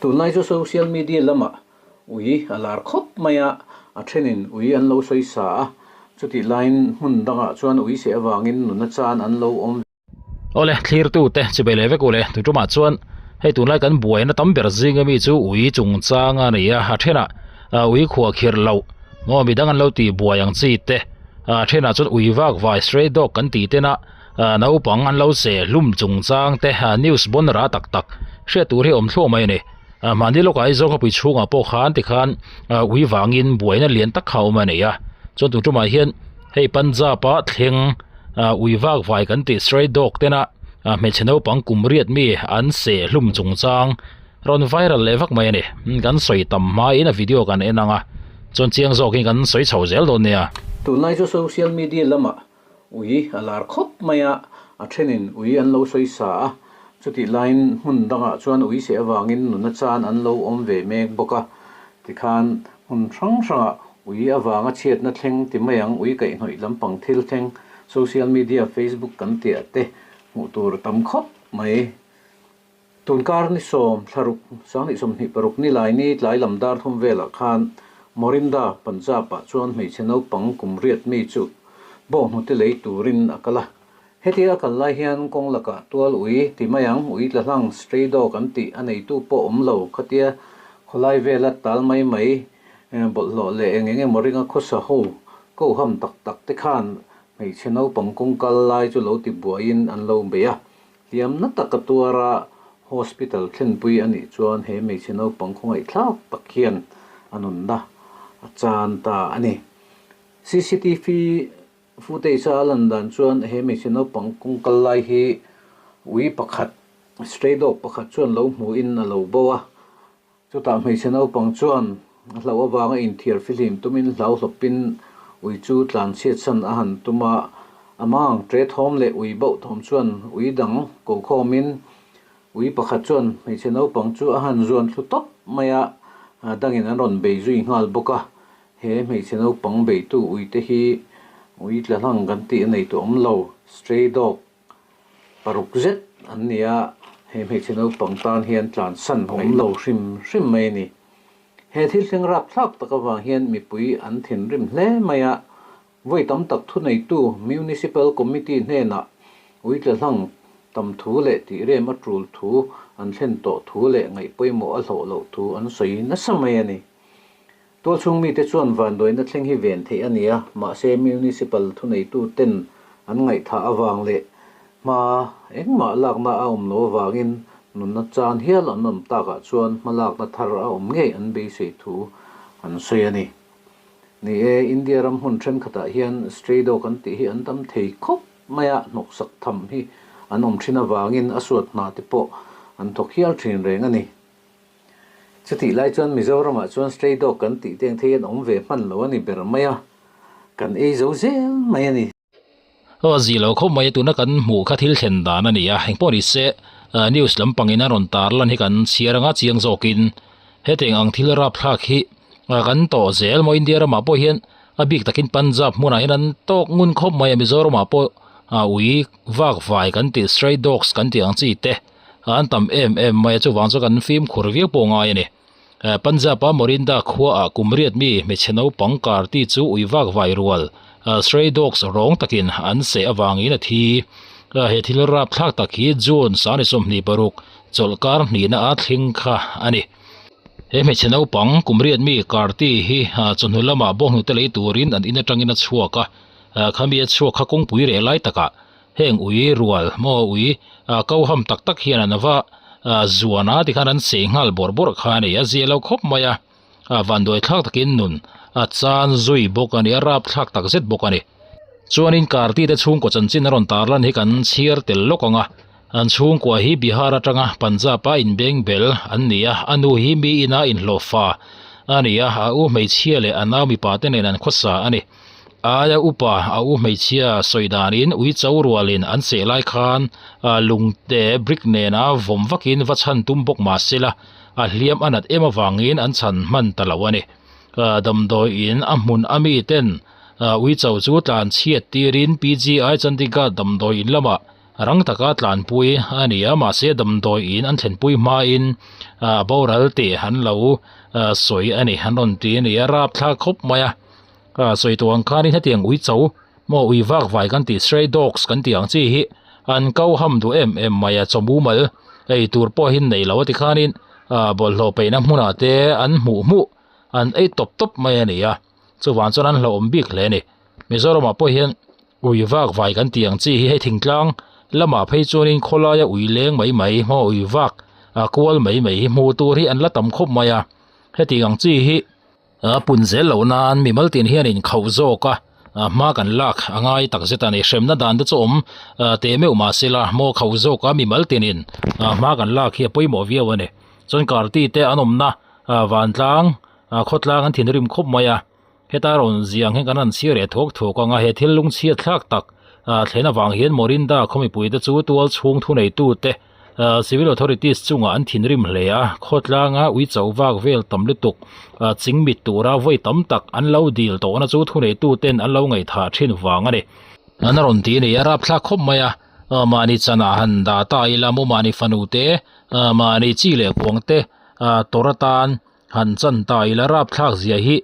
Tunlai chu social media lamah ui a lar khawp mai a, a thenin ui an lo sawi sa a, chutih laiin hmun dangah chuan ui seh avangin nuna chan an lo awm ve. Awle, thlirtute chibei leh vek u le, tu tumah chuan hei tunlai kan buaina tam ber zinga mi chu ui chungchang a ni a, a thenah ui khuah khirh loh maw midang an lo tih buai ang chi te, a thenah chuan ui vak vai stray dog kan tih tena naupang an lo seh hlum chungchang te news bawn rah tak tak hriat tur hi a awm thluah mai a ni. Mahni lawkah Aizawl khawpui chhungah pawh khan tikhan ui vangin buaina lian tak kha a awm a ni a, chuan tun tumah hian hei Punjab a thleng ui vak vai kan tih stray dog tena hmeichhe naupang kum riat mi an seh hlum chungchang rawn viral leh vak mai a ni. Kan sawi tam hmain a video kan en ang a, chuan chiang zawkin kan sawi chho zel dawn nia. Tunlai chu social media lamah Ui a lar khawp mai a, a thenin ui an lo sawi sa a, chutih laiin hmun dangah chuan ui seh avangin nuna chan an lo awm ve mek bawk a, tikhan hmun hrang hrangah ui avanga chhiatna thleng ti mai ang ui kaihhnawih lampang thil thleng social media facebook kan tih ah te hmuh tur a tam khawp mai. Tunkar ni sawm thlaruk sanghnih 26 ni lai ni tlai lam dar thum velah khan Morinda, Punjab ah chuan hmeichhe naupang kum riat mi chu bawnghnute lei turin a kal a. Hetia a kal lai hian kawng lakah tual ui ti mai ang, ui tla hlang, stray dog an tih a neitu pawh awm lo khatia khawlai vela tal mai mai bawlhhlawh leh eng eng emaw ringa khawsa ho ko ham tak tak te khan hmeichhe naupang kawng kal lai chu lo ti buaiin an lo bei a. Hliamna tak a tuar a, hospital thlenpui a nih chuan he hmeichhe naupang khawngaihthlak tak hian a nunna a chan ta a ni. Cctv footage a a lan dan chuan he hmeichhe naupang kawng kal lai hi ui pakhat, stray dog pakhat chuan lo hmuhin a lo bo a, Chutah hmeichhe naupang chuan a hlauh avanga inthiar fihlim tumin hlauhlawpin ui chu tlanchhiatsan a han tum a, a mang ṭe thawm leh ui bauh thawm chuan ui dang ko khawmin ui pakhat chuan hmeichhe naupang chu a han zuan thlu tawp mai a, dangin an rawn bei zui nghal bawk a. He hmeichhe naupang beitu uite hi ui tla hlang kan tih a nei tawh awm lo, stray dog Paruk zet an ni a, he hmeichhe naupang tan hian tlansan awm lo hrim hrim mai a ni. He thil thleng rapthlak tak avang hian mipui an thinrim hle mai a, vawi tam tak thuneitu Municipal Committee hnenah uitla hlang tam thu leh tihrem a tul thu an thlen tawh thu leh ngaih pawimawh a hlawh loh thu an sawi nasa mai a ni. Tualchhung mite chuan vanduaina thleng hi ven theih a ni a, mahse Municipal thuneitu ten an ngaihthah avang leh hma engmah lakna a awm lo avangin nunna chan hial an awm takah chuan hma lakna thar a awm ngei an beisei thu an sawi a ni. Ni e, India ram hmun thenkhatah hian stray dog an tih hi an tam thei khawp mai a, hnawksak tham hi an awm thin avangin a suat hna te pawh an thawk hial thin reng a ni. Chutih lai chuan Mizoramah chuan stray dog kan tih te ang thei an awm ve hman lo a ni ber mai a, kan ei zo zel mai a ni. Aw a zih lo khawp mai a, tuna kan hmuh kha thil thlen dan a ni a, engpawh ni se news lampangin a rawn tar lan hi kan chhiar anga chiang zawkin hetiang ang thil rapthlak hi kan tawh zel maw India ramah pawh hian a bik takin Punjab hmunah hian an tawk ngun khawp mai a, Mizoramah pawh ui vak vai kan tih stray dogs kan tih ang chi te. An tam em em mai a, chuvang chu kan fimkhur viau pawh ngai a ni. Punjab a Morinda khua ah kum riat mi hmeichhe naupang Karti chu ui vak vai rual stray dogs rawng takin an seh avangin a thi. He thil rapthlak tak hi June sani 26 chawlhkar hnihna a thleng kha a ni. He hmeichhe naupang kum riat mi Karti hi chawhnu lamah bawnghnute lei turin an in atangin a chhuak a, khami a chhuak kha kawngpui reh lai takah Heng ui rual maw ui ko ham tak tak hian an va zuan a tikhan an sei nghal bawrh bawrh kha a ni a zia lo khawp mai a vanduai thlak takin nun a chan zui bawk a ni a rap thlak tak zet bawk a ni. Chuanin Karti te chhungkaw chanchin a rawn tar lan hi kan chhiar tel lawk ang a an chhungkua hi Bihar atanga Punjab a inbeng bel an ni a a nu hi mi ina inhlawh fa a ni a a u hmeichhia leh a nau mipa te nen an khawsa a ni. Aia upa a u hmeichhia sawi danin ui cho rualin an seh lai khan lungte brick nena vawm vakin va chhan tum bawk mah sela a hliam a nat em avangin an chhan hman ta lo a ni. Damdawiin a hmun a miten ui cho chu tlan chhiat tirin PGI Chandigarh damdawiin lamah. Rang taka tlanpui a ni a, mahse damdawi in an thlenpui hmain a boral tih an lo sawi a ni, an rawn ti a ni a, rapthlak khawp mai a. Sawi tawh ang khanin hetiang ui cho maw ui vak vai kan tih stray dogs kan tih ang chi hi an ko ham duh em em mai a, chaw mumal ei tur pawh hi an nei lo a tikhanin bawlhhlawh peihna hmunah te an hmuh hmuh an ei tawp tawp mai a ni a, chuvang chuan an hlauhawm bik hle a ni. Mizoramah pawh hian ui vak vai kan tih ang chi hi hei thingtlang lamah phei chuanin khawlaia ui leng mai mai maw ui vak ah kual mai mai hi hmuh tur hi an la tam khawp mai a, heti ang chi hi a pun zel loh nan mimal tin hian inkhauh zawk a ah hma kan lak a ngai tak zet a ni hremna dan te chu awm ah teh meuh mahse la maw khauh zawk a mimal tinin ah hma kan lak hi a pawimawh viau a ni chuan karti te an awmna ah vantlang ah khawtlang an thinrim khawp mai a. Heta rawn ziang hian kan han chhiar leh thuak thuak ang a, he thil lungchhiat thlak tak thlen avang hian Morinda khaw mipuite chu tual chhung thuneitute civil authorities chungah an thinrim hle a, khawtlanga ui chauh vak vel tam lutuk chingmit tura vawi tam tak an lo dil tawhna chu thuneituten an lo ngaihthah thin vang a ni. An rawn ti a ni, a rapthlak khawp mai a, mahni chanah han dah ta ila maw mahni fanu te, mahni chi leh kuang te tawrh atan han chan ta ila rapthlak zia hi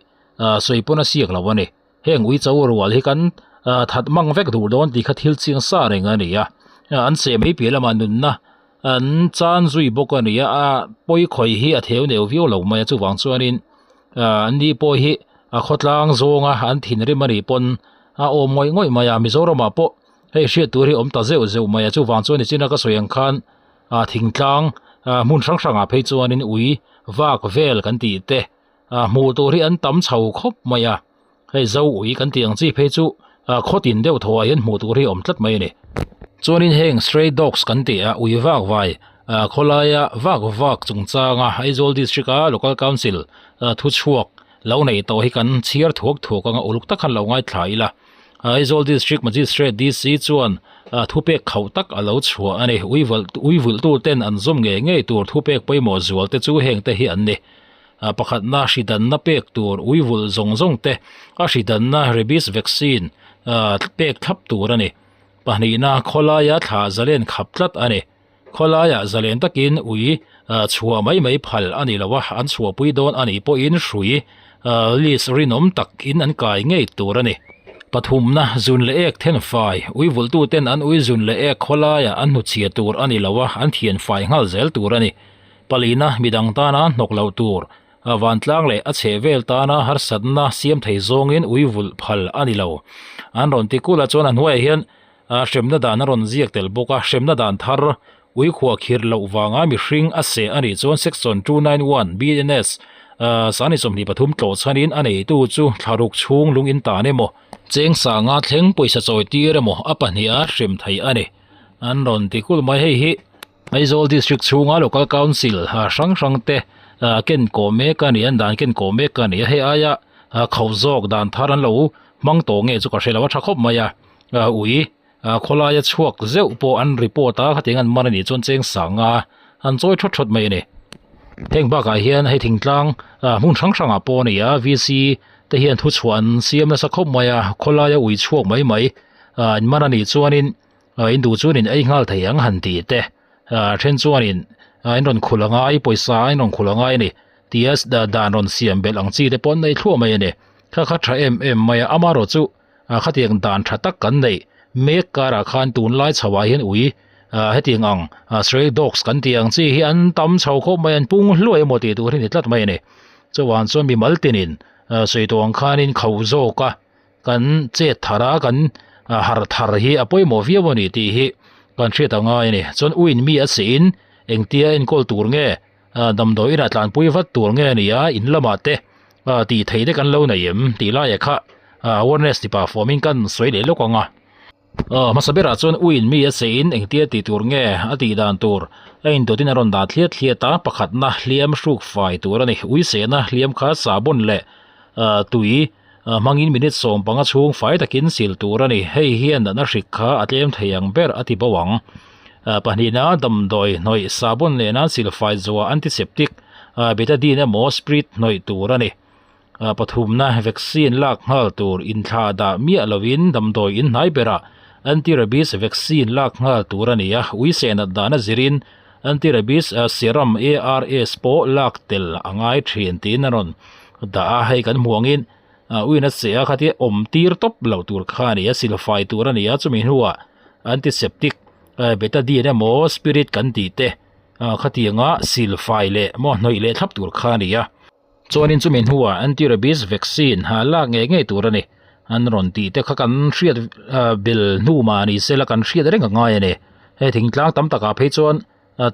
sawi pawn a siak lo a ni. Heng ui cho rual hi kan that mang vek duh dawn tih kha thil chiang sa reng a ni a, an seh mai piah lamah nunna an chan zui bawk a ni a, a pawi khawih hi a theu neu viau lo mai a chuvang chuanin an ni pawh hi a khawtlang zawnga an thinrim a nih pawn a awm ngawih ngawih mai a, Mizoramah pawh hei hriat tur hi awm ta zeuh zeuh mai a chuvang chuan nichina ka sawi ang khan ah thingtlang ah hmun hrang hrangah phei chuanin ui vak vel kan tih te ah hmuh tur hi an tam chho khawp mai a hei zo ui kan tih ang chi phei chu ah khaw tin deuh thaw ah hian hmuh tur hi a awm tlat mai a ni chuanin heng stray dogs kan tih a ui vak vai ah khawlaia vak vak chungchanga Aizawl district a local council ah thuchhuak lo neih tawh hi kan chhiar thuak thuak anga uluk tak khan lo ngaithla ila. Aizawl District Magistrate DC chuan thupek khauh tak a lo chhuah a ni. Ui vulh ten an zawm ngei ngei tur thupek pawimawh zual te chu heng te hi an ni. Pakhatna hridanna pek tur ui vulh zawng zawng te a hridanna rabies vaccine pek thlap tur a ni. Pahnihna khawlaia thla zalen khap tlat a ni. Khawlaiah zalen takin ui chhuah mai mai phal a ni lo a, an chhuahpui dawn a nih pawhin hrui list rinawm takin an kai ngei tur a ni. Pathumna, zun leh ek then fai, ui vulhtuten an ui zun leh ek khawlaiah an hnuchhia tur a ni lo a, an thian fai nghal zel tur a ni. Palina, midang tana hnawk loh tur, vantlang leh a chhehvel tana harsatna siam thei zawngin ui vulh phal a ni lo. An rawn ti kulh a chuan a hnuaiah hian A hremna dan a rawn ziak tel bawk a, hremna dan thar ui khuah khirh loh vanga mihring a seh a nih chuan Section 291 BNS sani 23 tlawh chhanin a neitu chu thlaruk chhung lung in tan emaw, cheng sanga thleng pawisa chawi tir emaw a pahniha hrem thei a ni an rawn ti kulh mai. Hei hi Aizawl District chhunga Local Council hrang hrang te ken kawh mek a ni, an dan ken kawh mek a ni a, hei aia khauh zawk dan thar an lo hmang tawh nge chu ka hre lo a tha khawp mai a. Ui khawlaia chhuak zeuh pawh an report a khatiang an man a nih chuan cheng sanga an chawi thawt thawt mai a ni. Heng bakah hian hei thingtlang hmun hrang hrangah pawh a ni a VC te hian thuchhuah an siam nasa khawp mai a khawlaia ui chhuak mai mai an man a nih chuanin in duh chuan in ei nghal thei ang han tih te then chuanin in rawn khulh a ngai pawisa in rawn khulh a ngai a ni tia dan rawn siam belh ang chi te pawh an nei thluah mai a ni. Kha kha tha em em mai a amaherawh chu Khatiang dan tha tak kan neih mek karah khan tunlai chho ah hian ui hetiang ang stray dogs kan tih ang chi hi an tam chho khawp mai an pung hluai emaw tih tur hi ni tlat mai a ni. Chuvang chuan mimal tinin sawi tawh ang khanin kho zawk a kan chet thar a kan harh thar hi a pawimawh viau a ni tih hi kan hriat a ngai a ni. Chuan uiin mi a seh in engtia enkawl tur nge damdawi inah tlanpui vat tur nge a ni a in lamah te tih theih te kan lo nei em tih laiah kha awareness ti pah fawmin kan sawi leh lawk ang a. Hmasa berah chuan uiin mi a seh in engtia tih tur nge a tih dan tur a indawtin a rawn dah thliat thliat a, pakhatna hliam hruk fai tur a ni. Ui sehna hliam kha sahbawn leh tui hmangin minute 15 chhung fai takin sil tur a ni. Hei hian natna hrik kha a tlem thei ang ber a ti bo ang. Pahnihna damdawi hnawih sahbawn lehna sil fai zuah antiseptic betadine emaw spirit hnawih tur a ni. Pathumna vaccine lak nghal tur inthlah dah miah lovin damdawi inhnai berah Anti-rabies vaccine lak nghal tur a ni a, ui seh nat dan a zirin anti-rabies serum ARS pawh lak tel a ngai thin tiin a rawn dah a, hei kan hmuh angin uiin a seh a khatia awm tir tawp loh tur kha a ni a, silfai tur a ni a, chumi hnuah antiseptic betadine emaw spirit kan tih te khatianga silfai leh maw hnawih leh thlap tur kha a ni a. Chuanin chumi hnuah anti-rabies vaccine ha lak ngei ngei tur a ni. An rawn tih te kha kan hriat bel hnu mah ni sela kan hriat reng a ngai a ni. Hei thingtlang tam takah phei chuan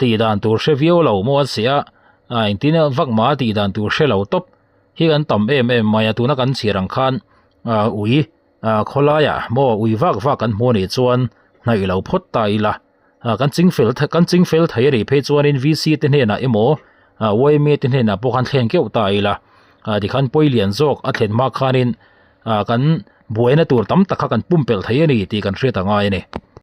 tih dan tur hre viau lo maw an si a, engtin vak mah tih dan tur hre lo tawp hi kan tam em em mai a. Tuna kan chhiar ang khan ui khawlaiah maw ui vak vak kan hmu a nih chuan hnaih lo phawt ta ila. Kan chingfel kan chingfel thei a nih phei chuanin VC te hnenah emaw yma te hnenah pawh khan thlen keuh ta ila tikhan pawi lian zawk a thlen hma khanin kan buaina tur tam tak kha kan pumpelh thei a ni tih kan hriat a ngai a ni.